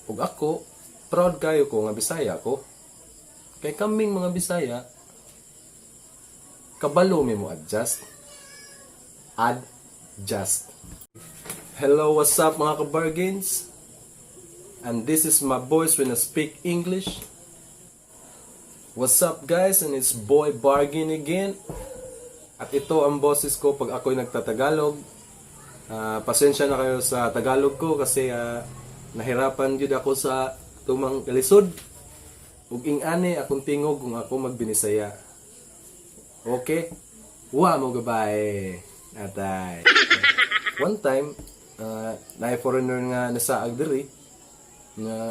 Ug ako, proud kayo ko nga Bisaya ko. Kay kaming mga Bisaya, kabalo mi mo adjust. Adjust. Hello, what's up, mga ka-bargains? And this is my voice when I speak English. What's up, guys? And it's Boy Bargain again. At ito ang boses ko pag ako'y nagtatagalog. Pasensya na kayo sa Tagalog ko kasi nahirapan jud ako sa tumang kalisod. Ug ing-ani akong tingog kung ako magbinisaya. Okay? Wa mo gabay. Atay. One time, naay foreigner nga nasaag diri nga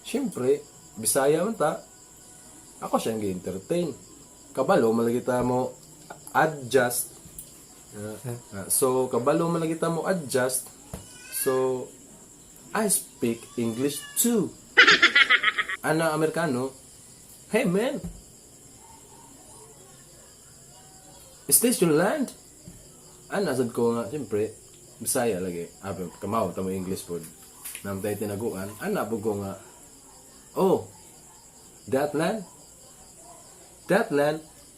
siyempre Bisaya man ta, ako siyang gi-entertain. Kabalo man lagi ta mo adjust. So kabalo man lagi ta mo adjust. So I speak English too. Ana Amerikano, "Hey man, is this your land?" Ana sad ko nga, siyempre, Bisaya lagi. Ah, kamaw ta mo English pod. Namtay tinaguan. Ana po ko nga, "Oh, that land,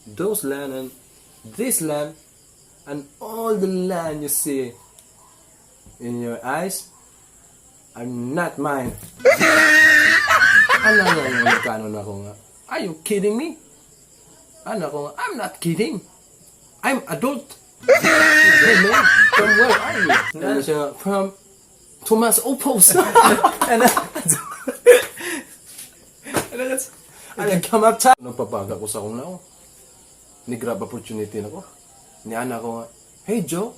those land, and this land, and all the land you see in your eyes are not mine." Ana nga yung Amerikano na ako nga, "Are you kidding me?" Ana ko nga, "I'm not kidding. I'm adult. Hey man, from where are you?" Ano siya, "From Tomas Opos." Ano? Ano that's? Ano, come up top. Nagpapaga ko sa akong nao. Ni grab opportunity na ko. Ni ana ko nga, "Hey Joe,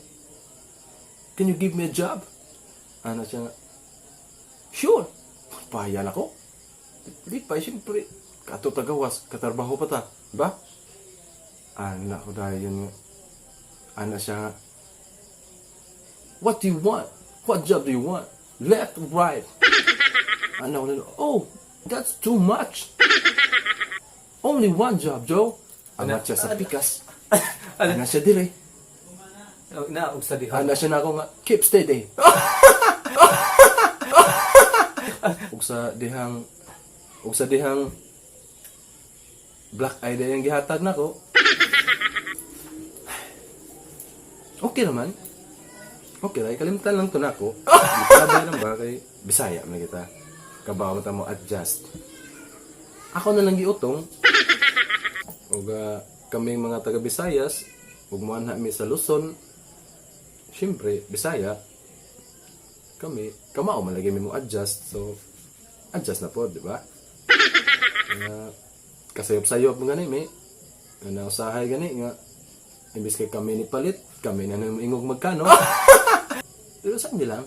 can you give me a job?" Ana siya nga, "Sure." Pahayan ako. Di pa, siyempre, kato tagawas, katarbaho pa ta. Ba? Ana ko dahil yun nga. Ana siya nga, "What do you want? What job do you want? Left, right?" Ana ko na, "Oh, that's too much. Only one job, Joe." Ana siya sa pikas. Ana siya dire. Oh, na og sa diha. Ana siya na ako nga, "Keep steady." Ug sa dihang black eye dayang gihatag nako. Okay naman. Okay ra, kalimtan lang to nako. Gitabay lang ba kay Bisaya man kita. Kabaw ta mo adjust. Ako na lang giutong. Ug kaming mga taga Visayas, ug moanha mi sa Luzon, siyempre Bisaya kami, kamao man lagi mi mo adjust. So adjust na po, di ba? Kasayop-sayop nga ni mi. Nga usahay gani nga imbis kay kami ni palit, kami na nang ingog magkano. Pero sa lang,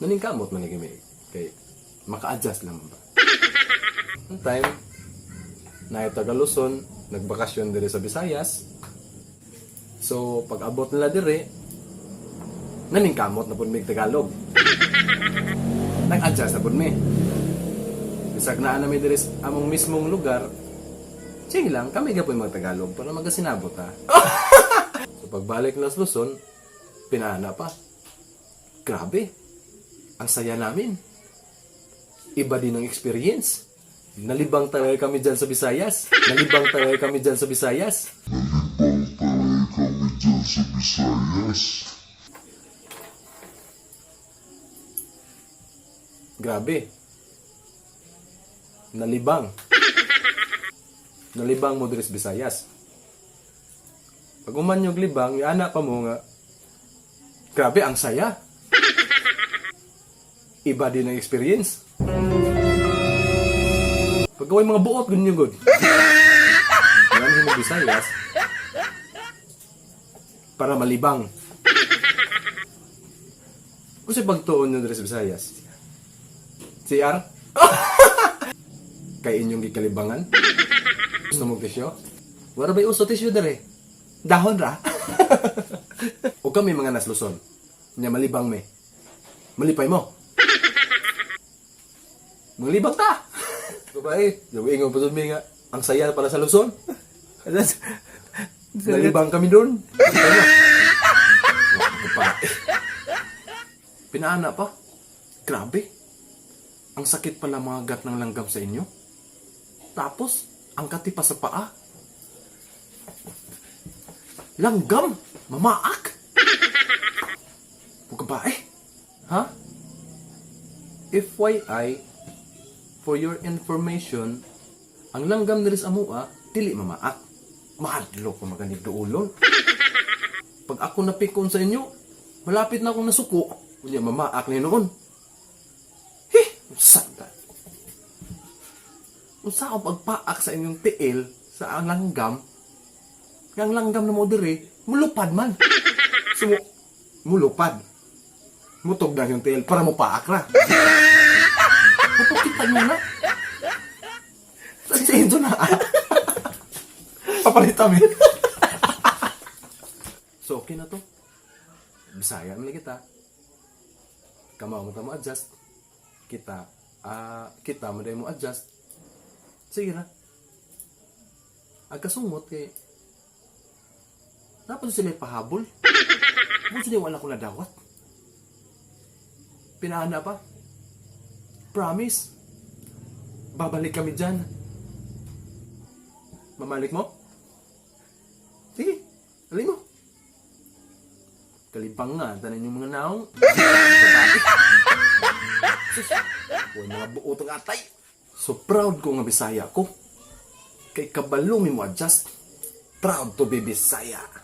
naningkamot man lagi mi kay maka-adjust lang ba. One time, na taga Luzon, nagbakasyon dire sa Visayas. So, pag abot nila dire, naningkamot na pud mig Tagalog. Nag-adjust na pud mi. Bisag naa na mi dire sa among mismong lugar, sige lang, kami gapon mga Tagalog para magasinabot ha. So pagbalik na sa Luzon, pinana pa. Grabe. Ang saya namin. Iba din ang experience. Nalibang talaga kami dyan sa Visayas. Nalibang talaga kami dyan sa Visayas. Nalibang talaga kami dyan sa Visayas. Grabe. Nalibang. Nalibang mo diri sa Visayas. Pag umanyog libang, anak pa mo nga, grabe, ang saya. Iba din ang experience. Pag gawin mga buot, ganyan good. Yan mo Visayas, para malibang. Kasi pagtuon nyo diri sa Visayas, CR? Kay inyong gikalibangan? Gusto mo tisyo? Wala ba'y uso tisyo dere? Dahon ra? O kami mga nas Luzon, nya malibang me. Malipay mo. Malibang ta! Babae, ingon pa mi nga, ang saya pala sa Luzon. Nalibang kami doon. Babae. Pinaana pa. Grabe. Ang sakit pala mga gat ng langgam sa inyo. Tapos, ang kati pa sa paa. Langgam! Mamaak! Huwag ba eh? Ha? FYI, for your information, ang langgam diri sa amua, dili mamaak. Mahadlok ko maganig duulon. Pag ako napikon sa inyo, malapit na akong nasuko. Unya mamaak ni noon. Heh, unsa ta? Unsa ang pagpaak sa inyong tiil sa ang langgam? Nga ang langgam na mo diri, mulupad man. So, mulupad. Mutog na yung tiil para mo paak ra. Mapakita nyo na. Sa inyo na ah. Papalit kami. So, okay na to. Bisaya man kita. Kamaw mo ta mo adjust. Kita, ah, kita mo dahil mo adjust. Sige na. Agkasungot kay dapat sila pahabol. Buti niya wala ko nadawat. Pinaana pa. Promise. Babalik kami dyan. Mamalik mo? Sige, alin mo. Kalibang nga, tanan yung mga naong. Babae. Sus, huwag mga buot ang atay. So proud ko nga Bisaya ko. Kay kabalo mi mo adjust. Proud to be Bisaya.